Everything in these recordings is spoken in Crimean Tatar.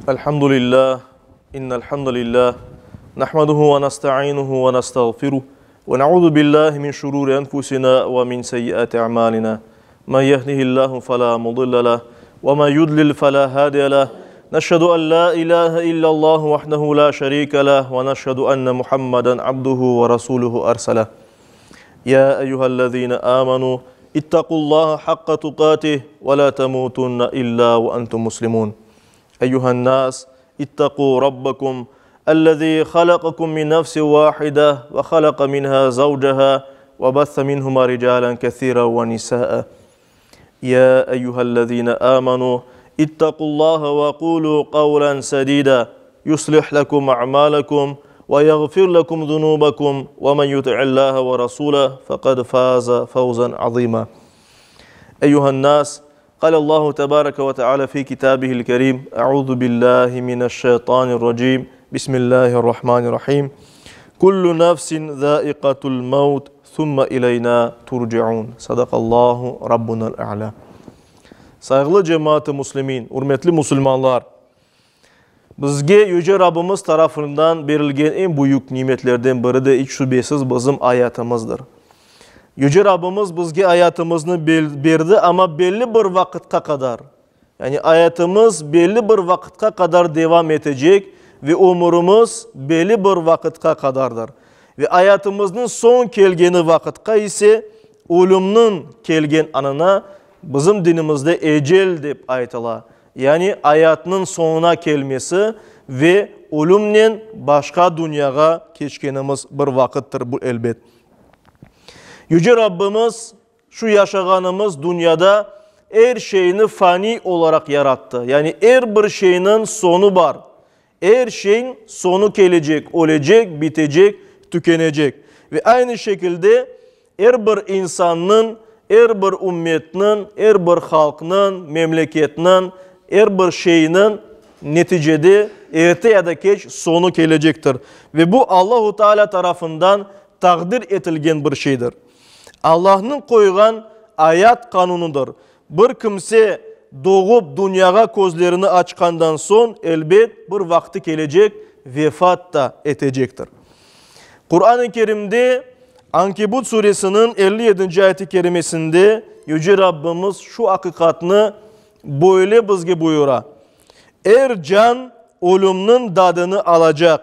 الحمد لله إن الحمد لله نحمده ونستعينه ونستغفره ونعوذ بالله من شرور أنفسنا ومن سيئات أعمالنا من يهده الله فلا مضل له ومن يضلل فلا هادي له نشهد أن لا إله إلا الله وحده لا شريك له ونشهد أن محمدا عبده ورسوله أرسله يا أيها الذين آمنوا اتقوا الله حق تقاته ولا تموتن إلا وأنتم مسلمون أيها الناس اتقوا ربكم الذي خلقكم من نفس واحدة وخلق منها زوجها وبث منهما رجالا كثيرا ونساء يا أيها الذين آمنوا اتقوا الله وقولوا قولا سديدا يصلح لكم أعمالكم ويغفر لكم ذنوبكم ومن يطع الله ورسوله فقد فاز فوزا عظيما أيها الناس قال الله تبارك وتعالى في كتابه الكريم أعوذ بالله من الشيطان الرجيم بسم الله الرحمن الرحيم كل نفس ذائقة الموت ثم إلينا ترجعون صدق الله ربنا الأعلى Sayğılı cemaat-ı muslimin, ürmetli musulmanlar! Bizge Yüce Rabbimiz tarafından berilgen eñ büyük nimetlerden biri de iç şübesiz bizim ayatımızdır. Yüce Rabbimiz bizge ayatımıznı berdi, amma belli bir vaqıtqa qadar. Yani ayatımız belli bir vaqıtqa qadar devam etecek ve ömürimiz belli bir vaqıtqa qadardır. Ve ayatımıznıñ soñ kelgeni vaqıtqa ise, ölümniñ kelgen anına bizim dinimizde ecel dep aytıla. Yani ayatnıñ soñuna kelmesi ve ölümnen başqa dünyağa keçkenimiz bir vaqıttır bu elbet. Yüce Rabbimiz şu yaşağanımız dünyada er şeyni faniy olaraq yarattı. Yani er bir şeyniñ soñu bar. Er şeyñ soñu kelecek, ölecek, bitecek, tükenecek. Ve aynı şekilde er bir insannıñ, er bir ümmetniñ, er bir halqnıñ, memleketniñ, er bir şeyniñ neticede erte ya da keç soñu kelecektir. Ve bu Allahu Teala tarafından taqdir etilgen bir şeydir. Allahnıñ qoyğan ayat qanunıdır. Bir kimse doğıp dünyağa közlerini açqandan soñ, elbet, bir vaqtı kelecek, vefat da etecektir. Quran-ı Kerimde Ankebut suresiniñ 57-nci ayet-i kerimesinde Yüce Rabbimiz şu aqiqatnı böyle bizge buyura, Er can ölümniñ dadını alacaq,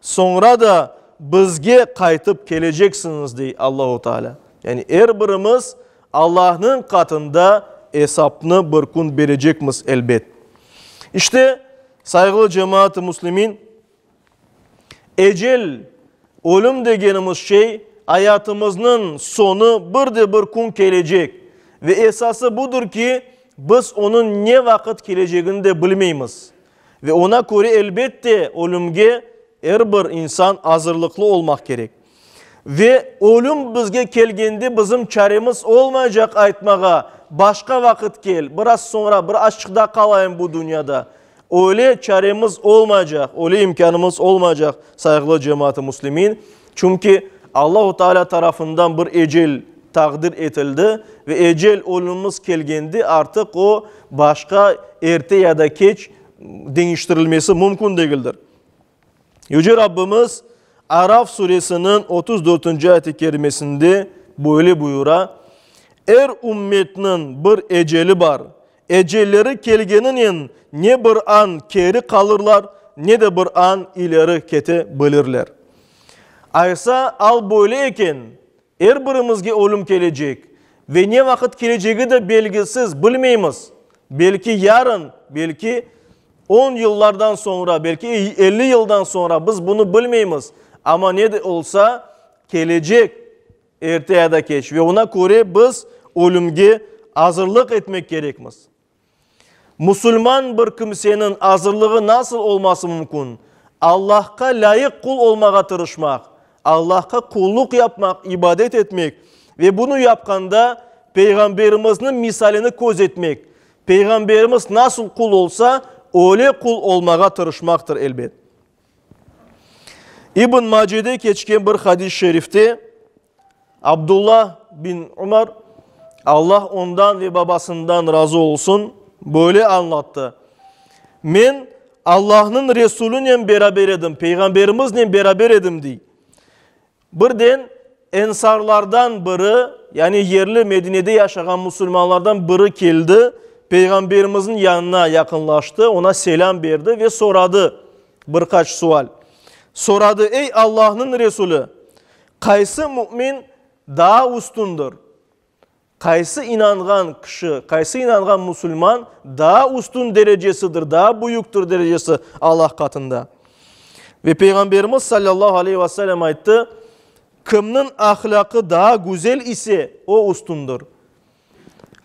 Soñra da bizge qaytıp keleceksiñiz, dey Allahu Teala. Yani er birimiz Allahnıñ qatında esapnı bir kün berecekmiz, elbet. İşte, sayğılı cemaat-ı müslimin, ecel, ölüm degenimiz şey, ayatımıznıñ soñu bir de bir kün kelecek. Ve esası budır ki, biz onıñ ne vaqıt kelecegini de bilmeymiz. Ve oña köre, elbette, ölümge er bir insan azırlıqlı olmaq kerek. Ve ölüm bizge kelgende bizim çaremiz olmaycaq aytmağa, başqa vaqıt kel, biraz soñra, bir azçıq daa qalayım bu dünyada. Öyle çaremiz olmaycaq, öyle imkânımız olmaycaq, sayğılı cemaat-ı müslimin. Çünki Allahu Teala tarafından bir ecel taqdir etildi ve ecel ölümimiz kelgende artıq o başqa erte ya da keç deñiştirilmesi mümkün degildir. Yüce Rabbimiz Araf suresiniñ 34-nci ayet-i kerimesinde böyle buyura, Er ümmetniñ bir eceli bar. Ecelleri kelgeninen ne bir an keri qalırlar, ne de bir an ileri kete bilirler. Aysa, al böyle eken, er birimizge ölüm kelecek ve ne vaqıt kelecegi de belgisiz, bilmeymiz. Belki yarın, belki on yıllardan soñra, belki 50 yıldan soñra, biz bunı bilmeymiz. Amma ne de olsa, kelecek. Erte ya da keç, ve oña köre biz ölümge azırlıq etmek kerekmiz. Musulman bir kimseniñ azırlığı nasıl olması mümkün? Allahqa lâyıq qul olmağa tırışmaq, Allahqa qulluq yapmaq, ibadet etmek ve bunı yapqanda Peyğamberimizniñ misalini köz etmek, Peyğamberimiz nasıl qul olsa, öyle qul olmağa tırışmaqtır, elbet. İbn Macede keçken bir hadis-i şerifte Abdullah bin Umar, Allah ondan ve babasından razı olsun, böyle añlattı, Men. Allahnıñ Resulünen beraber edim, Peyğamberimiznen beraber edim, dey. Birden ensarlardan biri, yani yerli Medinede yaşağan musulmanlardan biri keldi, Peyğamberimizniñ yanına yaqınlaştı, oña selâm berdi ve soradı bir qaç sual. Soradı, Ey Allahnıñ Resulü, qaysı mümin daa üstündir? Qaysı inanğan kişi, qaysı inanğan musulman daa üstün derecesidir, daa büyüktir derecesi Allah qatında? Ve Peyğamberimiz sallallahu aleyhi ve sellem ayttı, Kimniñ ahlâqı daa güzel ise, o üstündir.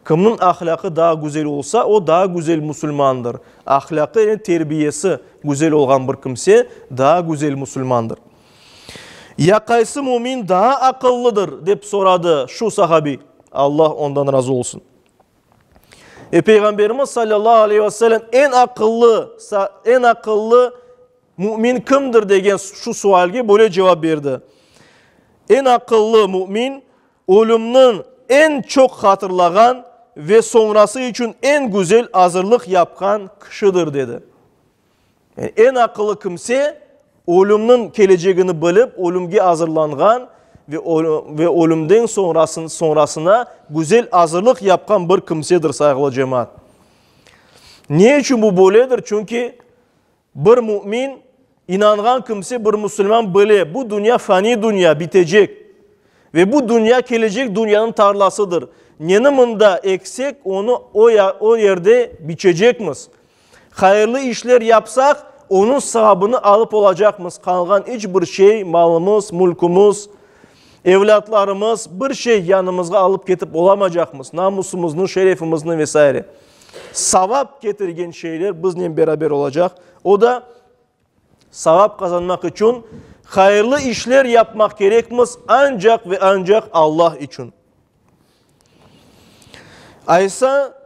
Kimniñ ahlâqı daa güzel olsa, o daa güzel musulmandır. Ahlâqı, yani terbiyesi güzel olğan bir kimse daa güzel musulmandır. Ya qaysı mümin daa aqıllıdır? dep soradı şu sahabiy, Allah ondan razı olsun. Ve Peyğamberimiz sallallahu aleyhi ve sellem eñ aqıllı, eñ aqıllı mümin kimdir degen şu sualge böyle cevap berdi, Eñ aqıllı mümin, ölümniñ eñ çoq hatırlağan ve soñrası içün eñ güzel azırlıq yapqan kişidir, dedi. Yani eñ aqıllı kimse, ölümniñ kelecegini bilip, ölümge azırlanğan ve ve ölümden soñrasına güzel azırlıq yapqan bir kimsedir, sayğılı cemaat. Ne içün bu böyledir? Çünki bir mümin, inanğan kimse, bir musulman bile, bu dünya fani dünya, bitecek. Ve bu dünya kelecek dünyanıñ tarlasıdır. Neni mında eksek, onı o yerde biçecekmiz. Hayırlı işler yapsaq, onıñ savabını alıp olacaqmız, qalğan iç bir şey, malımız, mülkümiz, evlâtlarımız, bir şey yanımızğa alıp ketip olamacaqmız, namusımıznı, şerefimizni ve saire. Savap ketirgen şeyler biznen beraber olacaq. O da, savap qazanmaq içün hayırlı işler yapmaq kerekmiz, ancaq ve ancaq Allah içün. Aysa,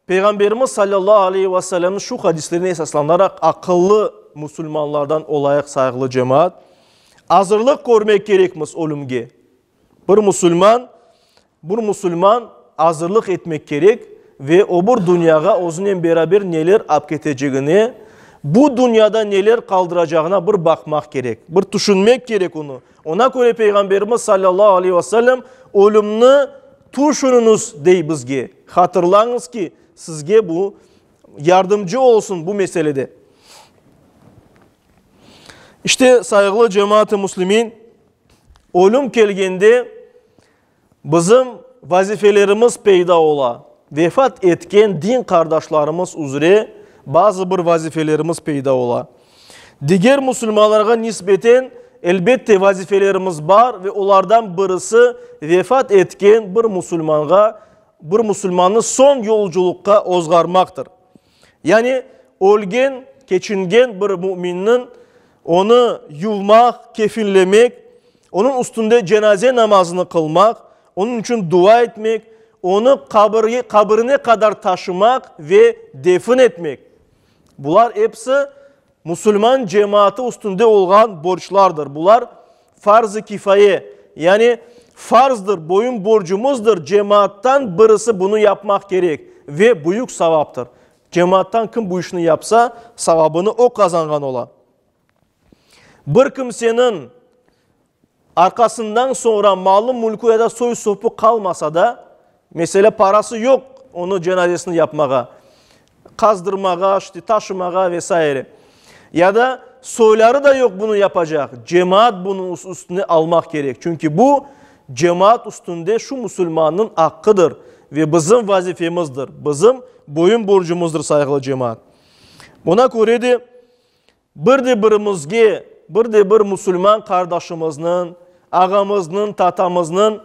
Peyğamberimiz salâllahu aleyhi ve sellemniñ şu hadislerine esaslanaraq aqıllı musulmanlardan olayıq, sayğılı cemaat, azırlıq körmek kerekmiz ölümge. Bir musulman, bir musulman azırlıq etmek kerek ve o bir dünyağa özünen beraber neler ap ketecegine, bu dünyada neler qaldıracağına bir baqmaq kerek, bir tüşünmek kerek onı. Ona köre Peyğamberimiz salâllahu aleyhi ve sellem ölümni tüşüniñiz, dey bizge. Hatırlañız ki, sizge bu yardımcı olsun bu meselede. İşte, sayğılı cemaat-ı müslimin, ölüm kelgende bizim vazifelerimiz peyda ola. Vefat etken din qardaşlarımız üzre bazı bir vazifelerimiz peyda ola. Diger musulmanlarğa nisbeten, elbette, vazifelerimiz bar ve olardan birisi vefat etken bir musulmanğa, bir musulmannı soñ yolculıqqa ozğarmaqtır. Yani, ölgen, keçingen bir müminniñ onı yuvmaq, kefinlemek, onıñ üstünde cenaze namazını qılmaq, onıñ içün dua etmek, onı qabirine qadar taşımaq ve defin etmek. Bular episi musulman cemaatı üstünde olğan borclardır. Bular farz-ı kifaye, yani farzdır, boyun borcumızdır, cemaattan birisi bunı yapmaq kerek ve büyük savaptır. Cemaattan kim bu işni yapsa, savabını o qazanğan ola. Bir kimseniñ Arqasından soñra malı-mülkü ya da soy-sopu qalmasa da, meselâ, parası yoq onı cenazesini yapmağa, qazdırmağa, işte, taşımağa ve saire, ya da soyları da yoq bunı yapacaq, cemaat bunı üstüne almaq kerek. Çünki bu, cemaat üstünde şu musulmannıñ aqqıdır ve bizim vazifemizdir, bizim boyun borcumızdır, sayğılı cemaat. Buna köre de, Bir de birimizge, bir de bir musulman qardaşımıznıñ, ağamıznıñ, tatamıznıñ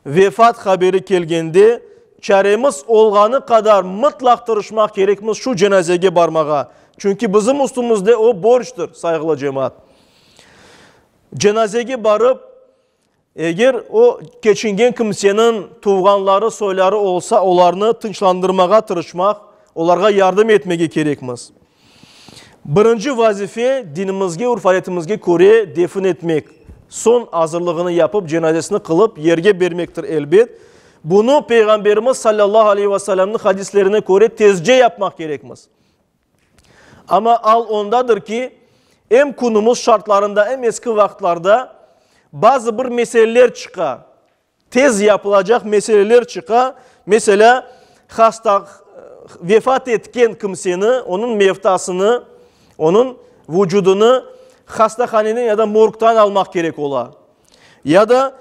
vefat haberi kelgende, çaremiz olğanı qadar mıtlaq tırışmaq kerekmiz şu cenazege barmağa. Çünki bizim üstümizde o borctır, sayğılı cemaat. Cenazege barıp, Eger o keçingen kimseniñ tuvğanları, soyları olsa, olarnı tınçlandırmağa tırışmaq, olarğa yardım etmege kerekmiz. Birinci vazife, dinimizge, urf-adetimizge köre defin etmek, soñ azırlığını yapıp, cenazesini qılıp, yerge bermektir, elbet. Bunı Peyğamberimiz salâllahu aleyhi ve selâmnıñ hadislerine köre tezce yapmaq kerekmiz. Amma al ondadır ki, em künümiz şartlarında, em eski vaqıtlarda bazı bir meseleler çıqa, tez yapılacaq meseleler çıqa. Meselâ, hasta, vefat etken kimseni, onıñ mevtasını, onıñ vucudını hastahaneden ya da morgdan almaq kerek ola. Ya da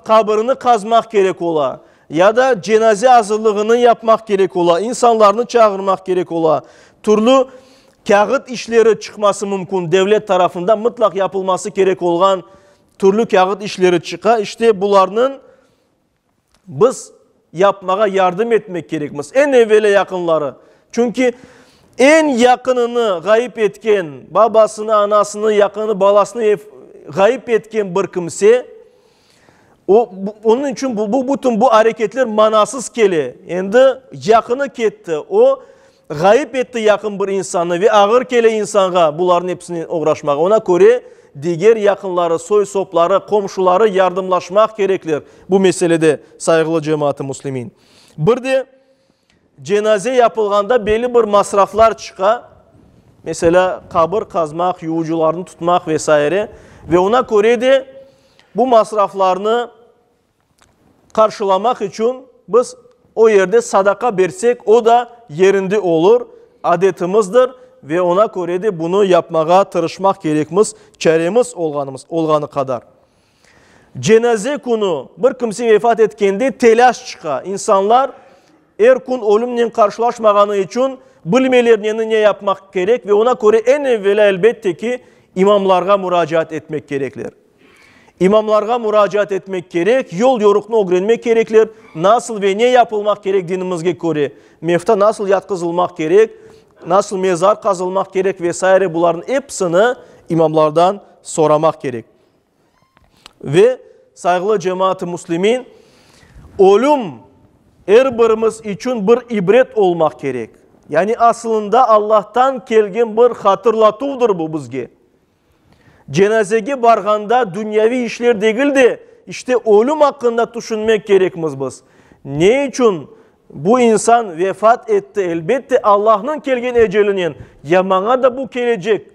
qabirini qazmaq kerek ola, ya da cenaze azırlığını yapmaq kerek ola, insanlarnı çağırmaq kerek ola, türlü kâğıt işleri çıqması mümkün, devlet tarafından mıtlaq yapılması kerek olğan türlü kâğıt işleri çıqa. İşte bularnıñ biz yapmağa yardım etmek kerekmiz. Eñ evelâ yaqınları. Çünki eñ yaqınını ğayıp etken, babasını, anasını, yaqını, balasını ğayıp etken bir kimse, o, onıñ içün bu, bu, bütün bu areketler manasız kele. Endi yaqını ketti, o ğayıp etti yaqın bir insannı ve ağır kele insanğa bularnıñ episinen oğraşmağa. Ona köre diger yaqınları, soy-sopları, qomşuları yardımlaşmaq kerekler bu meselede, sayğılı cemaat-ı müslimin. Bir de cenaze yapılğanda belli bir masraflar çıqa, meselâ, qabir qazmaq, yuvucılarnı tutmaq ve saire, ve ona köre de bu masraflarnı qarşılamaq içün biz o yerde sadaqa bersek, o da yerinde olur, adetimizdir ve ona köre de bunı yapmağa tırışmaq kerekmiz, çaremiz olğanımız, olğanı qadar. Cenaze künü bir kimse vefat etkende telâş çıqa. İnsanlar er kün ölümnen qarşılaşmağanı içün bilmeyler neni ne yapmaq kerek ve ona köre eñ evelâ elbette ki imamlarğa muracaat etmek kerekler. İmamlarğa muracaat etmek kerek, yol-yoruqnı ögrenmek kerekler, nasıl ve ne yapılmaq kerek dinimizge köre, mevta nasıl yatqızılmaq kerek, nasıl mezar qazılmaq kerek ve saire bularnıñ episini imamlardan soramaq kerek. Ve, sayğılı cemaat-ı müslimin, ölüm er birimiz içün bir ibret olmaq kerek. Yani asılında Allahtan kelgen bir hatırlatuvdır bu bizge. Cenazege barğanda dünyaviy işler degil de, işte ölüm aqqında tüşünmek kerekmiz biz. Ne içün bu insan vefat etti? Elbette, Allahnıñ kelgen ecelinen, ya maña da bu kelecek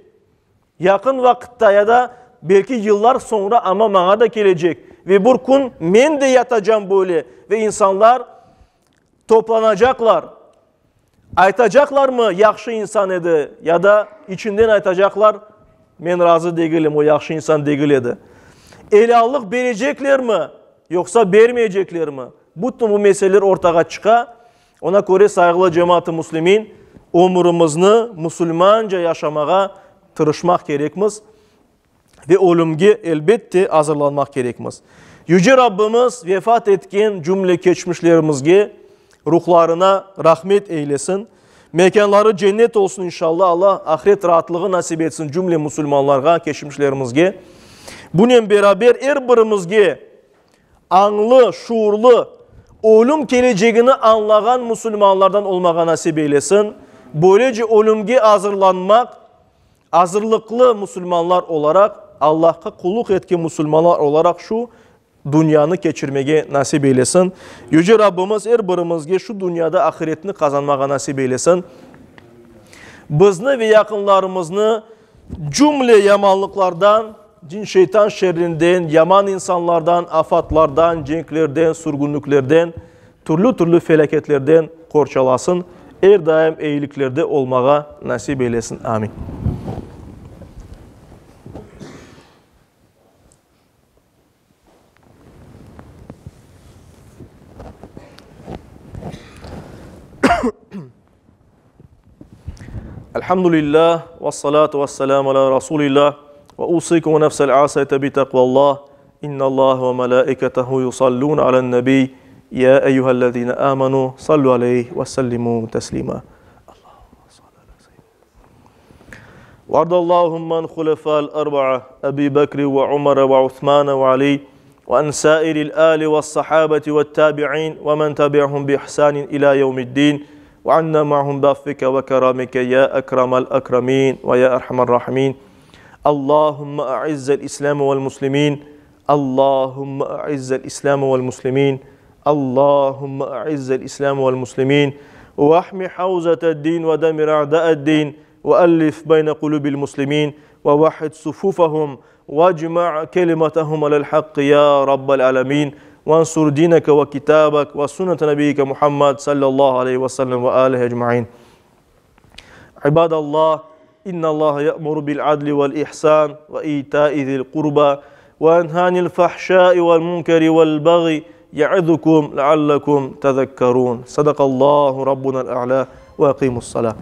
yaqın vaqıtta ya da belki yıllar soñra, amma maña da kelecek. Ve bir kün men de yatacam böyle ve insanlar toplanacaqlar. Aytacaqlarmı, yahşı insan edi, ya da içinden aytacaqlar, men razı degilim, o yahşı insan degil edi. Elâllıq bereceklermi, yoqsa bermeyceklermi? Bütün bu meseleler ortağa çıqa. Ona köre, sayğılı cemaat-ı müslimin, ömürimizni musulmanca yaşamağa tırışmaq kerekmiz. Ve ölümge, elbette, azırlanmaq kerekmiz. Yüce Rabbimiz vefat etken cümle keçmişlerimizge ruhlarına rahmet eylesin. Mekânları cennet olsun inşallah. Allah ahiret raatlığı nasip etsin cümle musulmanlarğa, keçmişlerimizge. Bunen beraber er birimizge añlı, şuurlı, ölüm kelecegini añlağan musulmanlardan olmağa nasip eylesin. Böylece ölümge azırlanmaq, Azırlıqlı musulmanlar olaraq, Allahqa qulluq etken musulmanlar olaraq şu dünyanı keçirmege nasip eylesin. Yüce Rabbimiz er birimizge şu dünyada ahiretni qazanmağa nasip eylesin. Bizni ve yaqınlarımıznı cümle yamanlıqlardan, cin-şeytan şerrinden, yaman insanlardan, afatlardan, cenklerden, sürgünliklerden, Türlü-türlü felâketlerden qorçalasın, er daim eyiliklerde olmağa nasip eylesin. Amin. Elhamdülillah, vessalatu vesselamu ala Rasulillah, ve usikum ve nefsel asayte bi taqvallah, innallaha ve melaiketehu yusallun alen nebi, ya eyyühellezine amenu, sallu aleyh ve sellimu teslima. وارض اللهم عن خلفاء الأربعة أبي بكر وعمر وعثمان وعلي وعن سائر الآل والصحابة والتابعين ومن تبعهم بإحسان إلى يوم الدين وعنا معهم بعفوك وكرمك يا أكرم الأكرمين ويا أرحم الراحمين اللهم أعز الإسلام والمسلمين اللهم أعز الإسلام والمسلمين اللهم أعز الإسلام والمسلمين. واحم حوزة الدين ودمر أعداء الدين وألف بين قلوب المسلمين ووحد صفوفهم واجمع كلمتهم على الحق يا رب العالمين وانصر دينك وكتابك وسنة نبيك محمد صلى الله عليه وسلم وآله أجمعين عباد الله إن الله يأمر بالعدل والإحسان وإيتاء ذي القربى وينهى عن الفحشاء والمنكر والبغي يعظكم لعلكم تذكرون صدق الله ربنا الأعلى وأقيموا الصلاة.